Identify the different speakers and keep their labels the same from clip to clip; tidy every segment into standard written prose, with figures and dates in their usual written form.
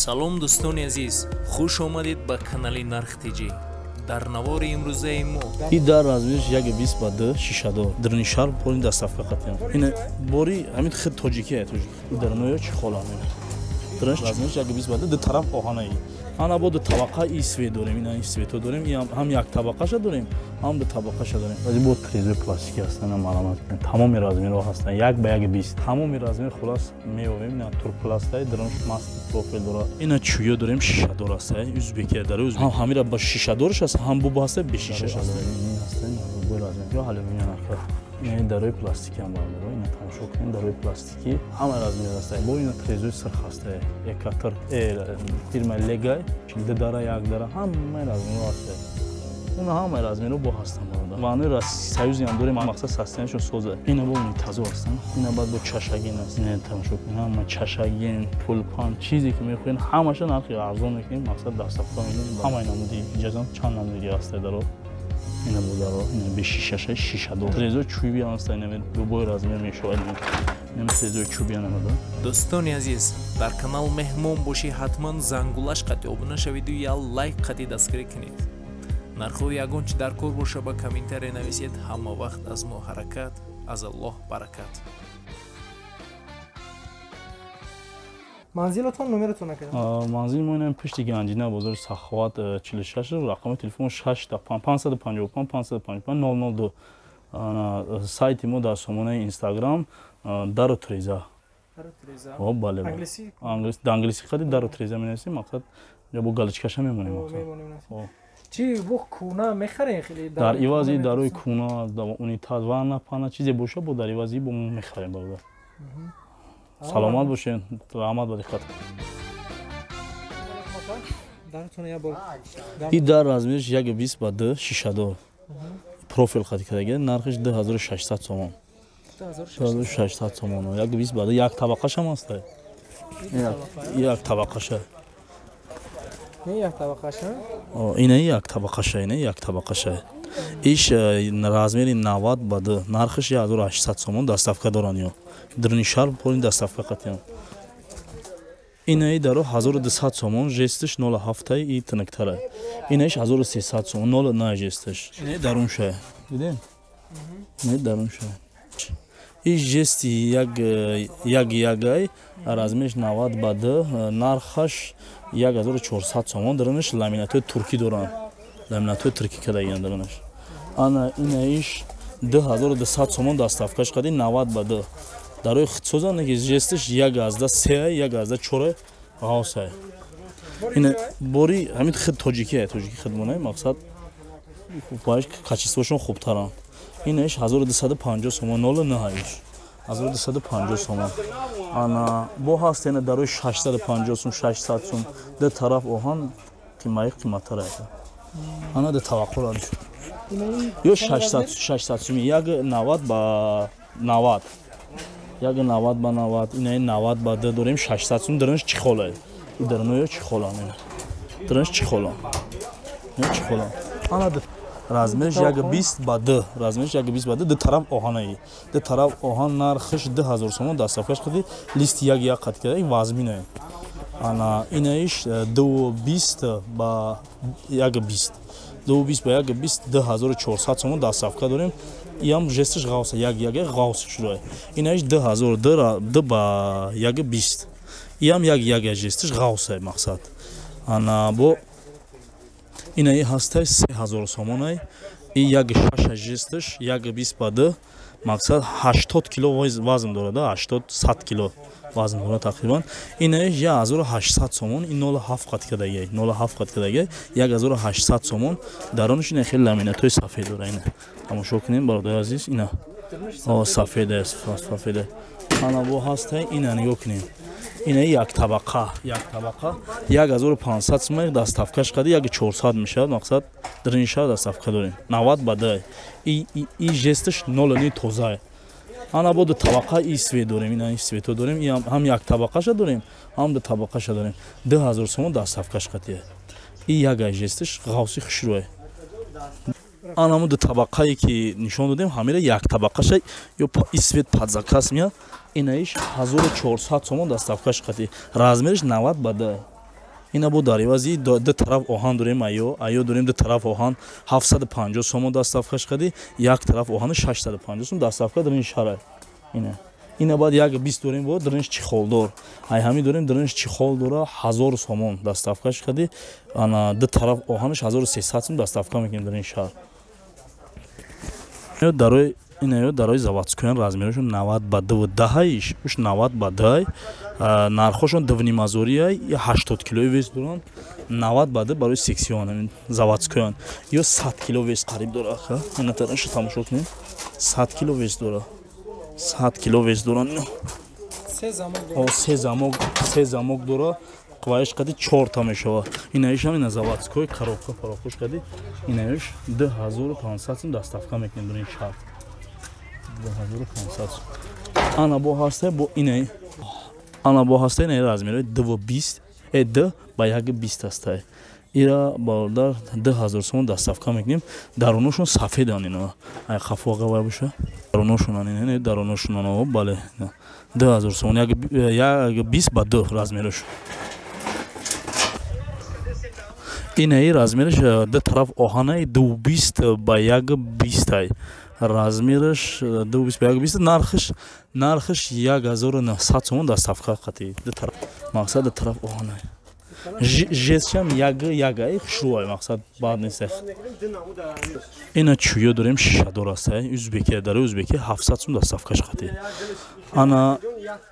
Speaker 1: Салом дӯстони азиз, хуш омадед ба канали Нарх ТЖ. Дар навори имрӯзаи мо
Speaker 2: и дар размериш 1,20 ба 2 шишадор дрнишар бори доставка қатиям. Ина бори ҳамин хид тоҷикия тоҷик. Дарноё чӣ холам ина. Дрниш размериш 1,20 ба 2, ду тараф оҳанаи. Ана бо ду табақа и свет дорем, ина и свето дорем, и ҳам як табақаша дорем, ҳам ду табақаша дорем. Баъди бо трезои пластики ҳастан, маълумот кунем. Тамоми размерҳо ҳастан, 1 ба 1,20. Тамоми размер хулас меовем, ина турпластай, дрниш масти профил дорад. Ина чӯё дорем, шишадор ҳастай, узбекия дари узбек. Ҳам ҳамира ба шишадорш аст, ҳам бубо ҳастай, бешишаш аст. Ё алюминий нака. Ина дарои пластики ҳам бародаро, ина тамошо кунем, дарои пластики ҳама размер ҳастай. Бо ина трезои сирх ҳастай, экатр, фирма Легай, ду дара, як дара, ҳамаи размерҳо ҳастай. Уна ҳамаи размерҳо бо ҳастан бародар. Ваънаи союзи ҳам дорем, мақсад состоянияшон соза. Ина бо унитазо ҳастан, ина баъд бо чашагин аст. Ина тамошо кунем, ҳама чашагин, пулпан, чизе ки мехоҳем, ҳамаша нархи арзон мекунем, мақсад доставка мекунем. Ҳамаи намуди иҷозам чанд намуди ҳастай даро. Ина бодаро, ина бешишаша, шишадор. Трезои чӯби ҳам ҳаста, ина любой размер мешавад. Ина трезои чӯби ҳам ҳаста.
Speaker 1: Дӯстони азиз, дар канал меҳмон бошӣ, ҳатман зангулаш қати обуна шавиду я лайк қати дастгирӣ кунед. Нархҳои ягон чи дар кор боша ба комментария нависед. Ҳама вақт аз мо ҳаракат, аз Аллоҳ баракат.
Speaker 3: Манзилатон номератон накардам?
Speaker 2: Манзили мо инам пушти Ганҷина, бозори Саховат 46, рақами телефон 6 555 555 002. Сайти мо дар сомонаи Инстаграм Дару Треза.
Speaker 3: Дару Треза.
Speaker 2: О, бале.
Speaker 3: Англисӣ?
Speaker 2: Англисӣ, дар англисӣ хади Дару Треза менависем, мақсад ё бо галочкаша мемонем мақсад.
Speaker 3: Чӣ бо куна мехарем хеле?
Speaker 2: Дар ивази дарои куна, унитаз, ванна, пана чизе боша, бо дар ивази бо мо мехарем бародар. Саломат бошед, раҳмат ба диққат. И дар размериш 1,20 ба 2 шишадор. Профил хати кардаги, нархиш 2600 сомон. 2600 сомон. 1,20 ба 2, як табақаш ҳам ҳаст. Як табақаша.
Speaker 3: Не як табақаша?
Speaker 2: Ина як табақаша, ина як табақаша. Иш размери 90 ба 2, нархиш 1800 сомон, доставка доран ё. Дрнишар полин доставка қатиям. Инаи даро 1200 сомон, жестиш 0,7 и тыныктара. Инаиш 1300 сомон, 0,9 жестиш. Инаи дарунша. Дидем? Инаи дарунша. Иш жести як як ягай, размериш 90 ба 2, нархаш 1400 сомон, дарунаш ламинатои туркӣ доран. Ламинатои туркӣ кардагиан дарунаш. Ана инаиш 2200 сомон доставкаш қади 90 ба 2. Дарои худсозан ки жестиш 1,3, 1,4 ғавсай. Ина бори ҳамин хид тоҷикия, тоҷики хидмонай, мақсад бааш качествошон хубтаранд. Инаиш 1250 сомон, 0,9 иш. 1250 сомон. Ана бо ҳаст ина дарои 650 сом, 600 сом. Ду тараф оҳан қимаи қиматтар аст. Ана ду таваққур аст. Ё 600, 600 сом, 1,90 ба 90. 1,90 ба 90, ина 90 ба 2 дорем, 600 сом, дарунаш чӣ холае? И даруноё чӣ холан ина? Дарунаш чӣ холан? Ина чӣ холан? Ана размериш 1,20 ба 2, размериш 1,20 ба 2, ду тараф оҳанаи. Ду тараф оҳан, нархиш 2000 сомон, доставкаш қади лист як як қат карда, вазминае. Ана инаиш 2,20 ба 1,20. 2,20 ба 1,20, 2400 сомон доставка дорем. Иам жестиш ғавса, як як ғавс шуд. Инаиш 2000 2 ба 1,20. Иам як як жестиш ғавса мақсад. Ана бо инаи ҳастай 3000 сомонай. И 1,6 жестиш, 1,20 ба 2, мақсад 80 кило вазн дорад, 80 100 кило вазн дорад тақрибан. Инаиш 1800 сомон, ин 0,7 қат кардаги, 0,7 қат кардаги, 1800 сомон. Дарунаш ина хеле ламинатҳои сафед дорад, ина. Тамошо кунем бародари азиз, ина. О, сафед аст, сафед. Ана бо ҳастай, ина нигоҳ кунем. Ина як табақа, як табақа, 1500 сомон доставкаш қади 1400 мешавад, мақсад дринша доставка дорем. 90 ба 2. И жестиш 0,9 тоза. Ана бо ду табақа и свет дорем, ина и свето дорем, и ҳам як табақаша дорем, ҳам ду табақаша дорем. 2000 сомон доставкаш қадия. И як жестиш ғавси хушрӯе. Ана ду табақае ки нишон додем, ҳамира як табақаша ё и свет под заказ меяд. Инаиш 1400 сомон доставкаш қати. Размериш 90 ба 2. Ина бо дар ивази ду тараф оҳан дорем, айё дорем ду тараф оҳан 750 сомон доставкаш кади, як тараф оҳани 650 сом доставка дар ин шаҳр. Ина ина баъд 1,20 дорем, бо дринш чехолдор. Ай ҳами дорем дринш чехол дора 1000 сомон доставкаш кади, ана ду тараф оҳанаш 1300 сом доставка мекунем дар ин шаҳр. Дарои инаё дарои заводскоян размерашон 90 ба 2,10 иш, уш 90 ба 10, нархошон 2,5 ҳазория, 80 килои вес доранд, 90 ба 2 барои секцион заводскоян. Ё 100 кило вес қариб дора, аха. Ина тараша тамошо кунем. 100 кило вес дора. 100 кило вес доранд ино.
Speaker 3: Се замок дора.
Speaker 2: Се замок, се замок дора. Қваиш қади чорта мешава. Инаишам ина заводской коробка парохуш қади. Инаиш 2500 сум доставка мекунем дар ин шаҳр. 2500. Ана бо ҳаста бо инаи. Ана бо ҳаста инаи размерои 2,20, 2 ба 1,20 ҳастай. Ира бародар 2000 сомон доставка мекунем. Даруношон сафедан ино. Ай хафо гавай боша. Даруношон ина, даруношон ано, бале. 2000 сомон 1,20 ба 2 размераш. Инаи размераш ду тараф оҳанаи 2,20 ба 1,20. Размераш 2,20 ба 1,20, нархаш 1900 сомон доставка қати. Ду тараф мақсад ду тараф оҳанаи. Жестшам як як ай хушрӯай мақсад баъд нест. Ина чӯё дорем шишадор ҳастай, узбеки дарои узбеки 700 сум доставкаш қати. Ана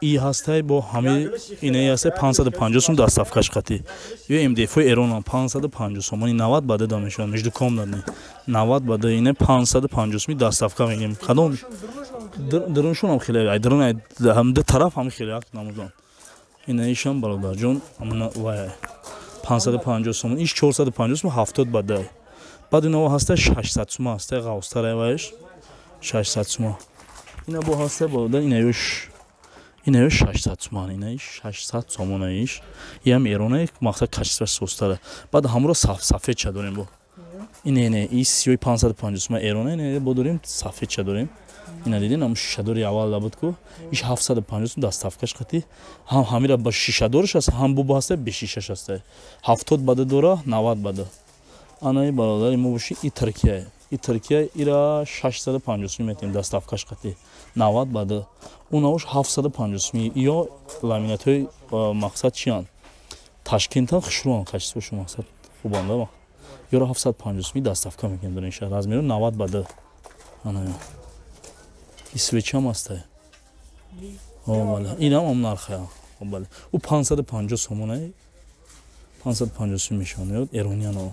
Speaker 2: и ҳастай бо ҳами инаи ҳастай 550 сум доставкаш қати. Ё МДФ Эронам 550 сомони 90 ба 2 мешавад, между комнатный 90 ба 2 ина 550 суми доставка мегирем. Кадом даруншонам хеле ай дарун ай ҳам ду тараф ҳам хеле як намудон. Инаишам бародарҷон амна вай 550 сомон, иш 450 сум 70 ба 2. Баъд ино ҳаста 600 сум ҳаста ғавстар вайш 600 сум. Ина бо ҳаста бародар инаёш 600 сум, инаиш 600 сомон иш. Иам эронае мақсад качестваш состара. Баъд ҳамро сафед ча дорем бо. Ине не ис сиёи 550 сум эронае, ине бо дорем сафед ча дорем. Ина дидин ам шишадори аввал лабуд ку иш 750 сум доставкаш қати. Ҳам ҳамира ба шишадорш аст, ҳам бу ҳаста бе шишаш аст. 70 ба 2 дора 90 ба 2. Анаи бародари мо боши и Туркия. И Туркия ира 650 сум метем доставкаш қати. 90 ба 2. Унавош 750 сум. Ё ламинатҳои мақсад чиянд? Ташкентан хушрӯан качествошу мақсад хубанда. Ёро 750 сум доставка мекунем дар ин шаҳр. Размеру 90 ба 2. Ана и свечам ҳастай. Бале, инам ам нархая. Бале, ӯ 550 сомонай, 550 сум мешавад, эрониано.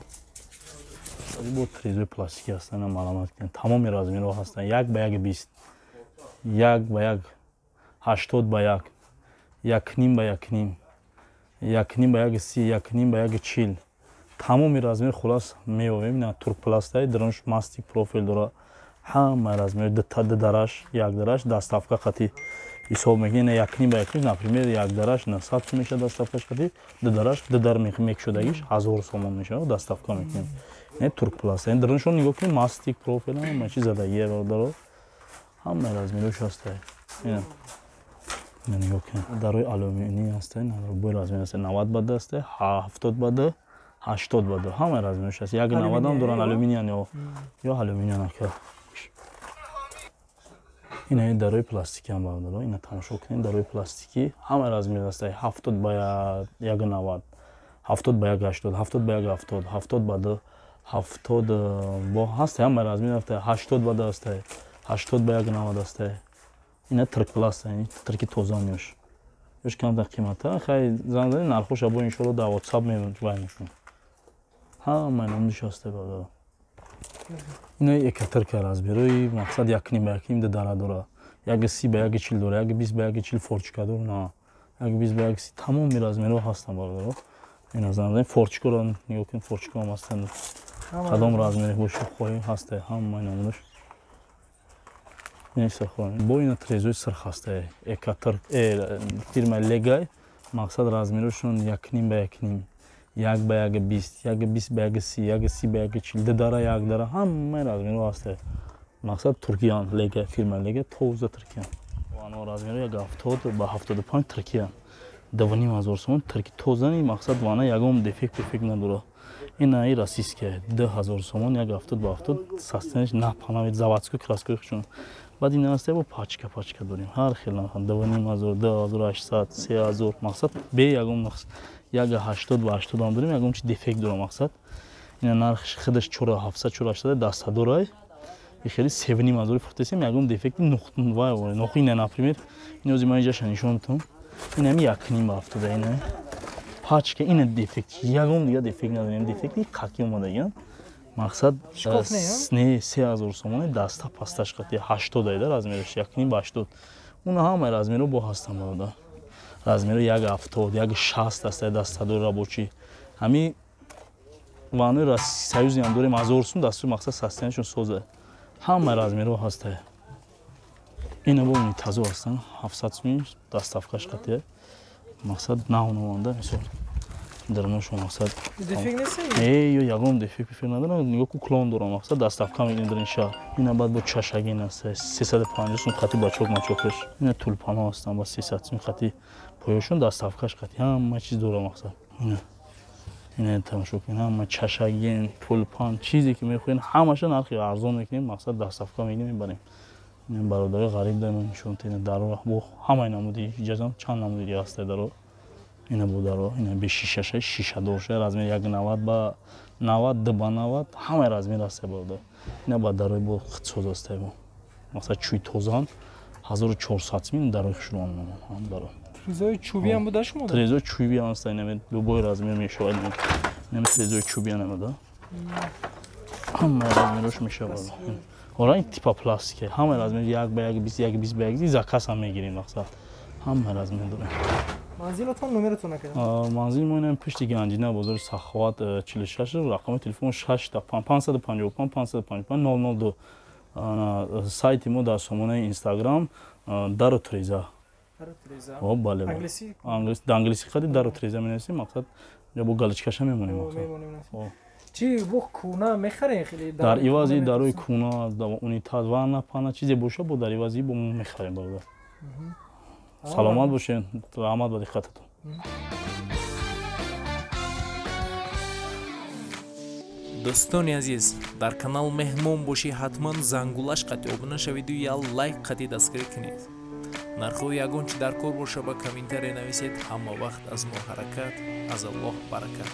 Speaker 2: Бо трезои пластикӣ ҳастанд, маълумот кунед. Тамоми размерҳо ҳастанд. 1 ба 1,20, 1 ба 1, 80 ба 1, 1,5 ба 1,5, 1,5 ба 1,30, 1,5 ба 1,40. Тамоми размер хулас меёвем. Ина туркпластай, дронш мастик профил дора. Ҳама размер ду дараш, як дараш доставка қати ҳисоб мекунем. Ина 1,5 ба 1,5, например, як дараш 900 сум мешавад доставкаш қати, ду дараш ду дар мекшудагиш 1000 сомон мешавад доставка мекунем. Ин туркпласт. Ин даруншон нигоҳ кунед, мастик профил ҳама чиз задагия бародаро. Ҳама размераш ҳастай. Ина нигоҳ кунед. Дарои алюминий ҳастай, бо размер ҳастай 90 ба 2 ҳастай, 70 ба 2, 80 ба 2. Ҳама размераш ҳаст. 1,90 ҳам доранд алюминиян ё алюминиян ака. Ина дарои пластикӣ ҳам бародаро, ина тамошо кунед, дарои пластикӣ ҳама размер ҳастай 70 ба 1,90, 70 ба 1,80, 70 ба 1,70, 70 ба 2, 70 бо ҳастай ҳама размер ҳастай 80 ба 2 ҳастай, 80 ба 1,90 ҳастай. Ина туркпласт, турки тоза ёш. Ёш камтар қимата, хай зан зани нархоша бо иншоалло дар WhatsApp мевай мекунем. Ҳама номдиш ҳастай бародаро. Ина экатырка размерои мақсад 1,5 ба 1,5 ду дара дора, 1,30 ба 1,40 дора, 1,20 ба 1,40 форчика дора, на 1,20 ба 1,30 тамоми размерҳо ҳастанд бародаро. Ина зан зани форчикаро нигоҳ кунед, форчика ҳам ҳастанд. Кадом размери боши хоҳӣ ҳастай, ҳамаи намудаш. Бо ина трезои сирх ҳастай, экатыр фирмаи Легай, мақсад размерашон 1,5 ба 1,5, 1 ба 1,20, 1,20 ба 1,30, 1,30 ба 1,40, ду дара, як дара, ҳамаи размерҳо ҳастай. Мақсад туркиян, Лега, фирмаи Лега тоза туркиян. Ано размерҳо 1,70 ба 75 туркиян. 2500 сомон тирки тозани мақсад вана ягон дефект пефект надора. Ина и российская 2000 сомон 1,70 ба 70 состояниш напанавид заводской краской хушон. Баъд ин аст бо пачка пачка дорем. Ҳар хел нарх 2500, 2800, 3000 мақсад бе ягон нақс 1,80 ба 80 ҳам дорем, ягон чи дефект дора мақсад. Ина нархш худаш 4700, 4800 дастадорай. И хеле 3500 фурӯхтесем, ягон дефекти вай нохи ина например, ин ози ман иҷаша нишон метавам. Ин ҳами 1,5 ба 70 ина. Пачка ина дефект, ягон дига дефект надорем, дефекти қаки омадагиан. Мақсад не 3000 сомони даста пасташ қати 80 айда размераш 1,5 ба 80. Уна ҳамаи размеро бо ҳастан бародар. Размеро 1,70, 1,60 аст дастадори рабочий. Ҳами ванои союзи ҳам дорем 1000 сум дастури мақсад состоянишон соза. Ҳамаи размеро ҳаста. Ина бо унитазо ҳастан 700 сум доставкаш қати. Мақсад наонаванда мисол. Дарношон мақсад.
Speaker 3: Дефект нест?
Speaker 2: Не, ё ягон дефект пефект надорам, нигоҳ ку клон дорам мақсад доставка мекунем дар ин шаҳр. Ина баъд бо чашагин аст 350 сум қати бачок мачокаш. Ина тулпано ҳастан ба 300 сум қати поёшон доставкаш қати ҳама чиз дора мақсад. Ина ина тамошо кунед, ҳама чашагин, тулпан, чизе ки мехоҳед ҳамаша нархи арзон мекунем, мақсад доставка мекунем мебарем. Ина бародари ғариб дар нишон тена даро бо ҳамаи намуди иҷозам чанд намуди дига ҳаста даро. Ина бо даро, ина бе шишаша, шишадорша, размер 1,90 ба 90, 2 ба 90, ҳамаи размер ҳаста бародар. Ина ба дарои бо худсоз ҳаста бо. Мақсад чӯй тозан 1400 сум дарои хушрӯан ҳам даро.
Speaker 3: Трезои чӯбӣ ҳам буда шумо?
Speaker 2: Трезои чӯбӣ ҳам ҳаста, ина любой размер мешавад. Ина трезои чӯбӣ ҳам да. Ҳамаи размерош мешавад. Ора ин типа пластика, ҳамаи размер 1 ба 1, 21, 20 ба 1 заказ ҳам мегирем мақсад. Ҳамаи размер дорем.
Speaker 3: Манзилатон номератон накардам?
Speaker 2: Манзили мо инам пушти Ганҷина бозори Саховат 46, рақами телефон 6 555 555 002. Сайти мо дар сомонаи Инстаграм Дару Треза.
Speaker 3: Дару Треза.
Speaker 2: О, бале.
Speaker 3: Англисӣ?
Speaker 2: Англисӣ, да англисӣ хади Дару Треза менависем, мақсад ё бо галочкаша мемонем мақсад.
Speaker 3: Чи бо куна мехарем хеле?
Speaker 2: Дар ивази дарои куна, унитаз, ванна, пана чизе боша бо дар ивази бо мо мехарем бародар. Саломат бошед, раҳмат ба диққататон.
Speaker 1: Дӯстони азиз, дар канал меҳмон бошӣ ҳатман зангулаш қати обуна шавиду я лайк қати дастгирӣ кунед. Нархҳои ягон чи дар кор боша ба комментария нависед. Ҳама вақт аз мо ҳаракат, аз Аллоҳ баракат.